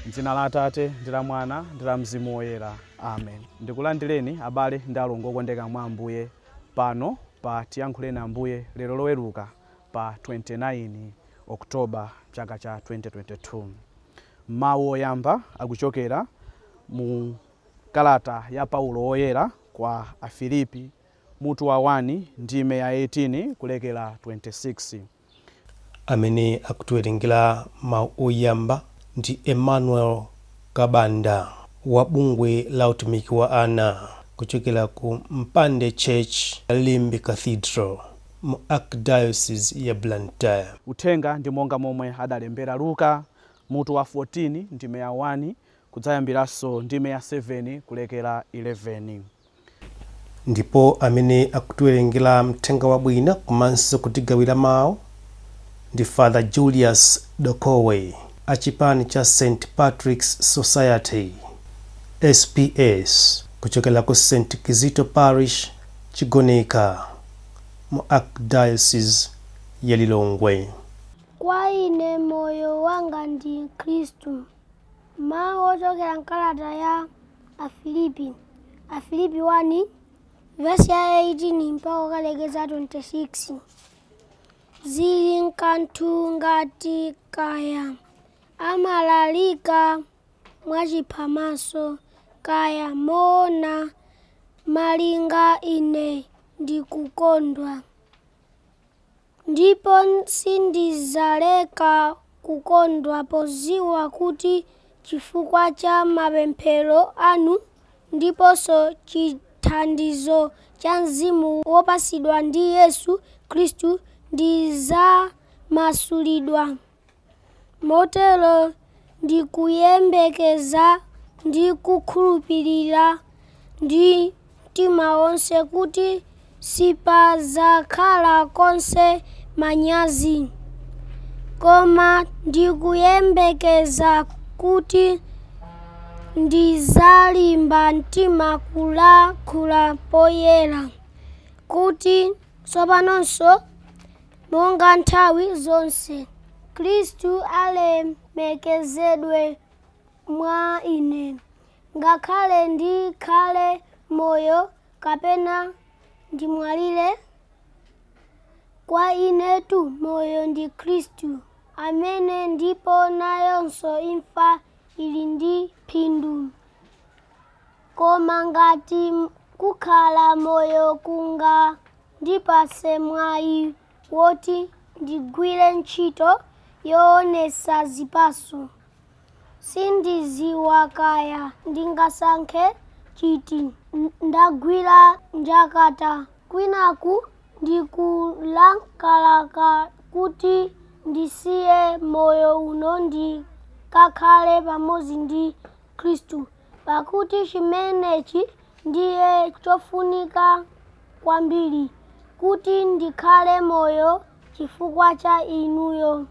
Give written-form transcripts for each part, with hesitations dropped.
M'dzina la Atate, ndi la Mwana, ndi la Mzimu Woyera. Amen. Ndikulandireni abale ndi alongo okondeka mwa Ambuye pano pa Tiyankhuleni Ambuye lero Loweruka pa 29 October chaka cha 2022. Mawu oyamba akuchokera mu kalata ya Paulo Woyera kwa Afilipi mutu wa 1 ndime ya 18 kulekera 26. Amene akutiwerengera mau oyamba ndi Emmanuel Kabanda wa bungwe la utumiki wa ana kuchokera ku Mpande Church, Limbe Cathedral mu Archdiocese ya Blantyre. Uthenga ndi monga momwe adalembera Luka, mutu wa 14, ndime ya 1, kudzayambiranso ndime ya 7 kulekera 11. Ndipo amene akutiwerengera mthenga wabwino komanso kutigawira mawu ndi Father Julius Dokowe a chipani cha St Patrick's Society, SPS, kuchokera ku St Kizito Parish, Chigoneka mu Archdiocese ya Lilongwe. Kwa ine moyo wanga ndi Khristu. Mawu ochokera m'kalata ya Afilipi, Afilipi 1, vesi ya 18 mpaka kukalekeza 26. Zili nkanthu ngati kaya amalalika mwachiphamaso kaya moona, malinga ine ndikukondwa. Ndipo sindidzaleka kukondwa podziwa kuti chifukwa cha mapemphero anu ndiponso chithandizo cha Mzimu wopatsidwa ndi Yesu Khristu, ndidzamasulidwa. Motero ndikuyembekeza ndi kukhulupirira ndi mtima wonse kuti sipadzakhala konse manyazi, koma ndikuyembekeza kuti ndidzalimba mtima kulankhula poyera, kuti tsopanonso Monga nthawi zonse, Khristu alemekezedwe mwa ine, ngakhale ndikhale moyo kapena ndimwalire. Kwa inetu moyo ndi Khristu, amene ndipo nayonso imfa ili ndi phindu. Koma ngati kukhala moyo kungandipatse mwayi woti ndigwire ntchito yoonetsa zipatso, sindidziwa kaya ndingasankhe chiti. Ndagwira njakata kwinaku ndikulakalaka kuti ndisiye moyo uno ndikakhale pamodzi ndi Khristu, pakuti chimenechi ndiye chofunika kwambiri, kuti ndikhale moyo chifukwa cha inuyo.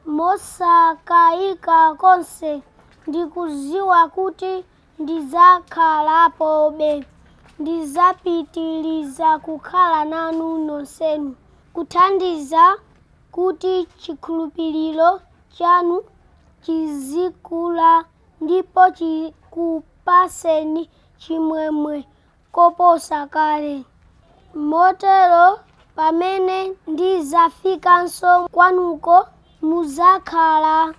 Mosakayika konse, ndikudziwa kuti ndidzakhalapobe, ndidzapitiriza kukhala nanu nonsenu, kuthandiza kuti chikhulupiriro chanu chizikula ndipo chikupatseni chimwemwe koposa kale. Motero pamene ndidzafikanso kwanuko, mudzakhala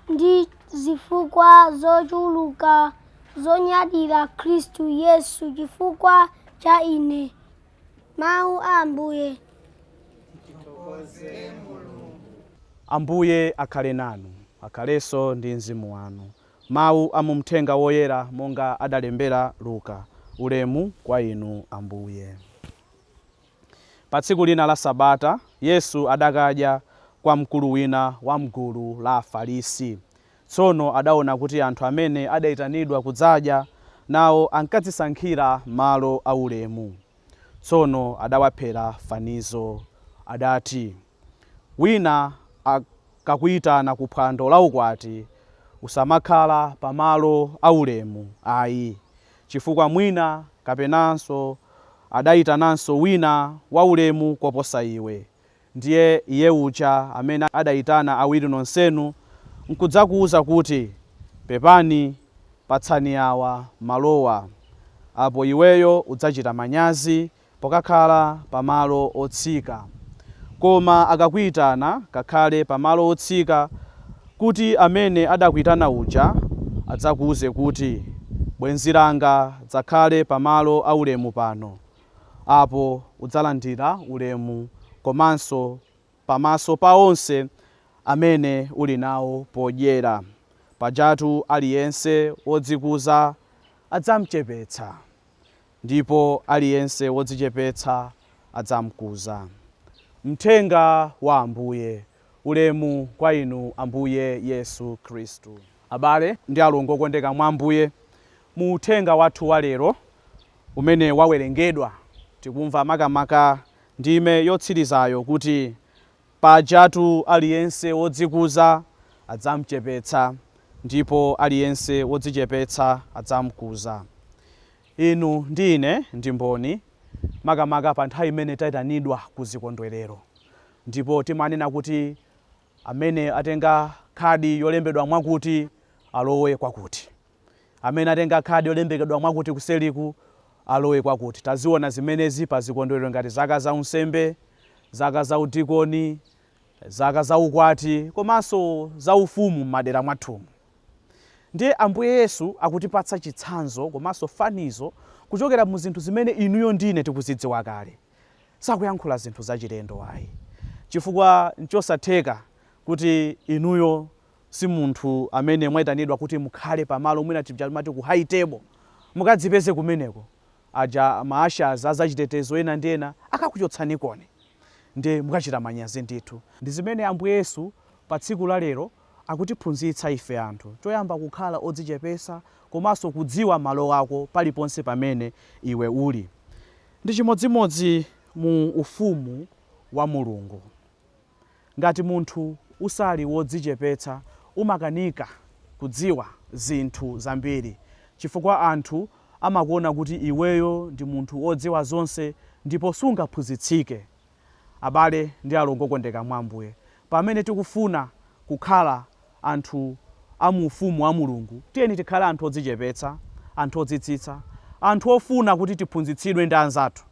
ndi zifukwa zochuluka zonyadira Khristu Yesu chifukwa cha ine. Mawu a Ambuye. Ambuye akhale nanu. Akhalenso ndi mzimu wanu. Mawu a mu Mthenga Woyera monga adalembera Luka. Ulemu kwa Inu, Ambuye. Pa tsiku lina la Sabata, Yesu adakadya kwa mkulu wina wa m'gulu la Afarisi. Tsono adaona kuti anthu amene adaitanidwa kudzadya nawo ankadzisankhira malo aulemu. Tsono adawaphera fanizo. Adati, Wina akakuitana ku phwando laukwati, usamakhala pa malo aulemu ai, chifukwa mwina kapenanso adaitananso wina waulemu koposa iwe. Ndiye iye uja amene adaitana awiri nonsenu nkudzakuuza kuti, Pepani, patsani awa malowa. Apo iweyo udzachita manyazi pokakhala pamalo otsika. Koma akakuyitana, kakhale pamalo otsika, kuti amene adakuyitana uja adzakuwuze kuti, Bwenzi langa, dzakhale pamalo aulemu pano. Apo udzalandira ulemu komanso pamaso pa onse amene uli nawo podyera. Pajatu aliyense wodzikuza adzamchepetsa, ndipo aliyense wodzichepetsa adzamkuza. Mthenga wa Ambuye. Ulemu kwa inu Ambuye Yesu Khristu. Abale ndi alongo okondeka mwa Ambuye, mu uthenga wathu wa lero umene wawerengedwa, tikumva makamaka ndime yotsirizayo kuti pajatu aliyense wodzikuza adzamchepetsa, ndipo aliyense wodzichepetsa adzamkuza. Inu ndi ine ndi mboni, makamaka pa nthawi imene tayitanidwa ku zikondwerero, ndipo timanena kuti amene atenga khadi yolembedwa mwakuti alowe kwakuti, amene atenga khadi yolembedwa mwakuti kuseliku alowe kwakuti. Taziona zimenezi pa zikondwerero ngati zaka za unsembe, zaka za udikoni, zaka za ukwati, komanso za ufumu m'madera mwathumu. Ndiye Ambuye Yesu akutipatsa chitsanzo komanso fanizo kuchokera mu zinthu zimene inuyo ndine tikuzidziwa kale. Sakuyankhula zinthu zachilendo ayi, chifukwa nchosatheka kuti inuyo si munthu amene mwayitanidwa kuti mukhale pamalo mwina timati ku high table, mukadzipeze kumeneko, aja ma ushers azachitetezo ena ndi ena akakuchotsanikoni, ndiye mukachita manyazi ndithu. Ndi zimene Ambuye Yesu pa tsiku la lero akutiphunzitsa ife anthu. Choyamba, kukhala odzichepesa komanso kudziwa malo ako paliponse pamene iwe uli. Ndi chimodzimodzi mu ufumu wa Mulungu. Ngati munthu usali wodzichepetsa, umakanika kudziwa zinthu zambiri, chifukwa anthu amakuona kuti iweyo ndi munthu wodziwa zonse ndipo sungaphunzitsike. Abale ndi alongo okondeka mwa Ambuye, pamene tikufuna kukhala anthu a mu ufumu wa Mulungu, tiyeni tikhale anthu odzichepetsa, anthu odzitsitsa, anthu ofuna kuti tiphunzitsidwe ndi anzathu,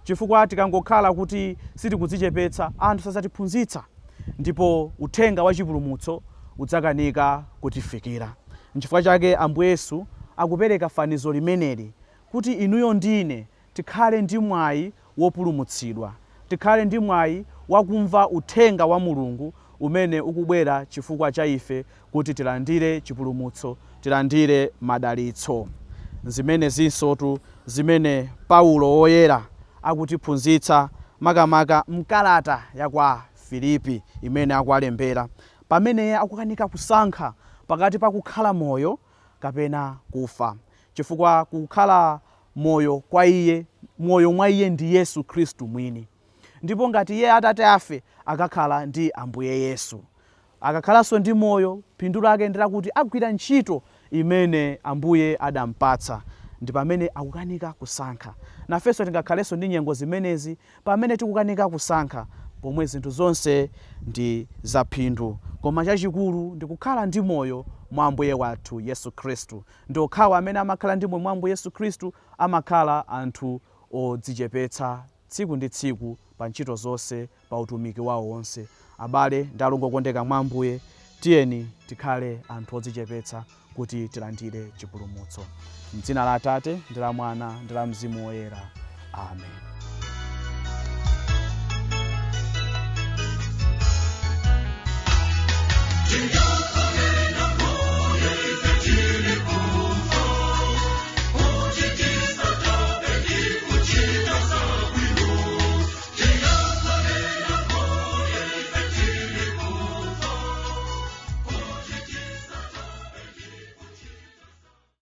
chifukwa tikangokhala kuti sitikudzichepetsa, anthu sadzatiphunzitsa ndipo uthenga wa chipulumutso udzakanika kutifikira. Nchifukwa chake Ambuye Yesu akupereka fanizo limeneli kuti inuyo ndine tikhale ndi mwayi wopulumutsidwa, tikhale ndi mwayi wakumva uthenga wa Mulungu umene ukubwera chifukwa cha ife, kuti tilandire chipulumutso, tilandire madalitso. Zimene zinsotu zimene Paulo woyera akutiphunzitsa makamaka mkalata ya kwa Filipi imene akuwalembera, pamene akukanika kusankha pakati pa kukhala moyo kapena kufa, chifukwa kukhala moyo kwa iye, moyo mwa iye ndi Yesu Khristu mwini, ndipo ngati iye atati afe, akakhala ndi Ambuye Yesu. Akakhalanso ndi moyo, phindu lake ndi lakuti agwira ntchito imene Ambuye adampatsa. Ndi pamene akukanika kusankha. Nafenso tingakhalenso ndi nyengo zimenezi pamene tikukanika kusankha, pomwe zinthu zonse ndi zaphindu, koma chachikulu ndi kukhala ndi moyo mwa Ambuye wathu Yesu Khristu. Ndi okhawa amene amakhala ndi moyo mwa Ambuye Yesu Khristu amakhala anthu odzichepetsa tsiku ndi tsiku pa ntchito zonse, pa utumiki wawo wonse. Abale ndi alongo okondeka mwa Ambuye, tiyeni tikhale anthu odzichepetsa kuti tilandire chipulumutso. Mdzina la Atate ndi la Mwana ndi la Mzimu Woyera, amen. To you.